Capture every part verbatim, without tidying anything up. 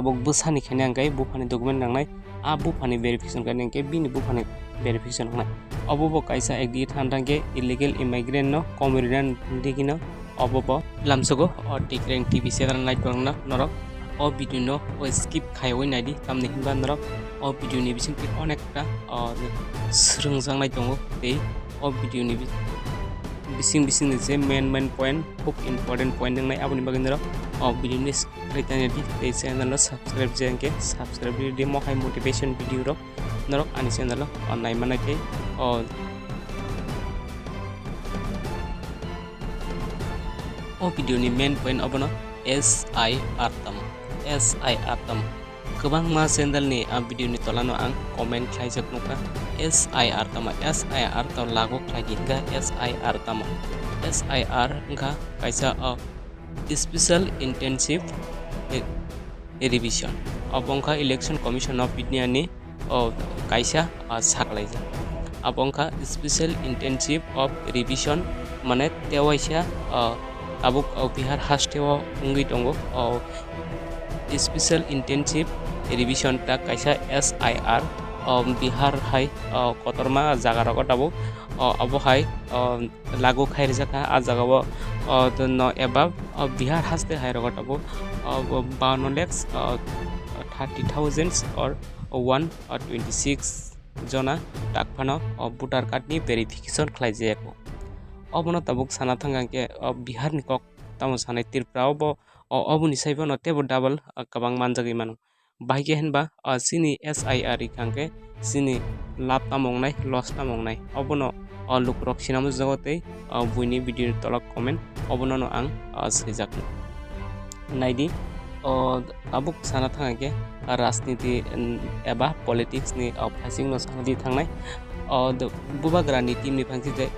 Tabuk bwsani khaina hwnkhe buphani document nangnai, a buphani verification khaina hwnkhe bini buphani verification nangnai. Obo bo kaisa ekdigi than thangkhe illegal immigrant no komorina digino obo bo lamsogo. O Tikreng T V channel nai tongna norok o video no o skip khaiwi naidi, tamni hinba norok o video ni bisingtwi onekta o swrwngjaknai tongo tei o video ni bi-, bising bising ni je main main point, khub important point wngnai, aboni bagwi norok o video ni skip khlai tanya di tei channel no subscribe je hwnkhe subscribe di, di mohai motivation video rok norok ani channel o nai manai tei o O video ni main point obono S I R tamo, S I R tamo. Kwbangma channel ni a video ni tola no ang comment khlaijak nukha. S I R tamo, S I R to lagu khlai di hwnkha S I R tamo. S I R wngkha kaisa, uh, special intensive re-, revision. Obo wngkha Election Commission of India ni o kaisa, ah, saklaijak. Abo wngkha Special Intensive of Revision, mane tewaisa, ah, tabuk, ah, Bihar hasteo wngwi tongo. O Special Intensive Revision ta kaisa S I R, o Bihar hai, o kotorma jaga rogo tabuk, o abo hai, o lagu khai rijak kha. Ah jaga o, o no eba, o Bihar haste hai rogo tabuk, o bo bawanno lakhs, o thirty thousands or one twenty six jona tak phano o voter card ni verification khlai jaya kho. Obono tabuk sana thang hwnkhe o Bihar ni kok tamo sanai, Tripura o bo o, oboni sai phano teibo double, o, kwbang manjagwi mano. Bahai khe hinba, o, chini S I R rikha hwnkhe chini lab tamo wngnai, loss tamo wngnai. Obono, o, lukurok sinamjak jago tei, o, buini video ni tolok comment obono no ang, o, swijak. Naidi, o, tabuk sana thang hwnkhe rajniti, mm, eba politics ni, o, phaising no sana di thangnai. O, the bubagra ni team ni phangsi je,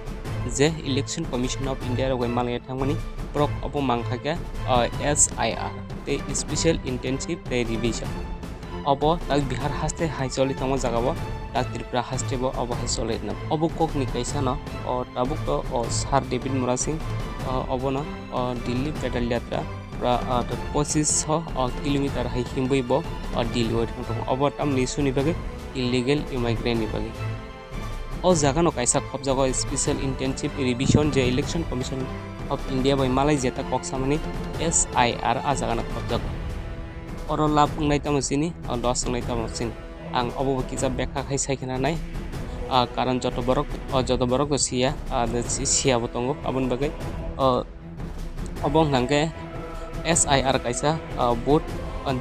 je Election Commission of India rok bai malya thangmani borok obo mankha khe, o, S I R tei Special Intensive tei Revision. Obo tak Bihar haste hai choli tongma jaga o, tak Tripura haste bo obo hai choli tong. Obo kok ni kaisa no, o, tabuk to, o, Sir David Murasing, o, obono, o, Delhi Pedal Yatra pura, o, pochis so, o, kilometer hai himwi bo, o, Delhi o thang tongo. Obo tamni issue ni bagwi, illegal immigrant ni bagwi. O jaga no kaisa khopjago Special Intensive Revision je Election Commission of India bai malai jeta kok samani S I R a jaga no khopjago. Oro lab wngnai tamo chini, o loss wngnai tamo chini. Ang obo bo kisa bekha khai sai khna nai. Ah, karon joto borok, o joto borok no siya, ah, si-, siya bo tongo. Aboni bagwi, o, Obo wngkha hwnkhe S I R kaisa, ah, vote, ah,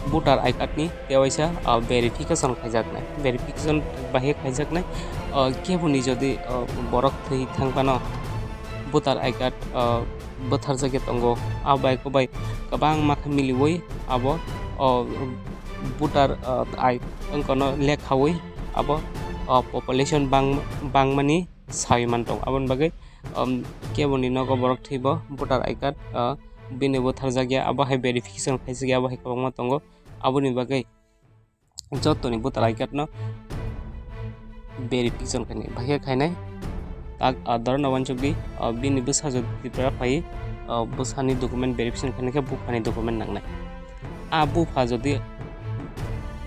voter I card ni tewaisa, ah, verification khaijaknai, verification bahai khaijaknai, ah, keboni jodi, ah, borok thwi thang phano voter I card, ah, bwtharjakya tongo, ah, bai kwbai kwbangma khe miliwi abo, ah, voter, ah, I wngkha no lekhawi abo, ah, population bang-, bangmani sawi man tongo. Aboni bagwi, um, keboni nogo borok thwibo voter I card, uh, bini bwtharjakya, abo hai verification khaijakya, abo hai kwbangma tongo. Aboni bagwi jotoni voter I card no verification khainai, bahai khe khainai. Tak, uh, dorano uansukdi, uh, bini bwsa jodi Tripura phai, uh, bwsani document verification khainai khe buphani document nangnai. A bupha jodi,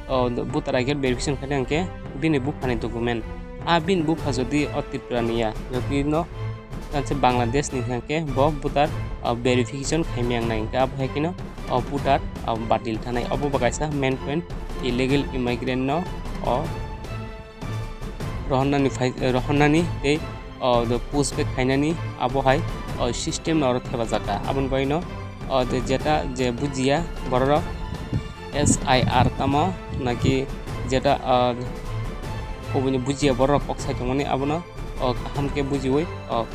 o, voter I card verification khaina hwnkhe bini buphani document. A bini bupha jodi o Tripura ni ya, jodi no kanse Bangladesh ni hwnkhe bo voter, o, verification khaimaya wngnai hwnkhe abo hai kheno o voter, o, batil thanai. Obo bo kaisa main point, illegal immigrant no o rohornani phai, rohornani tei, o, the push back khainani abo hai, o, system no oro thepajak kha. Aboni bagwi no, o, the jeta je bujiya bororok S I R tamo naki jeta, o, kubuni bujiya bororok kok sai tongmani abono, o, kaham khe bujiwi, o,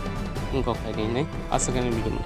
wngkok khaidi hinwi aswk ani video.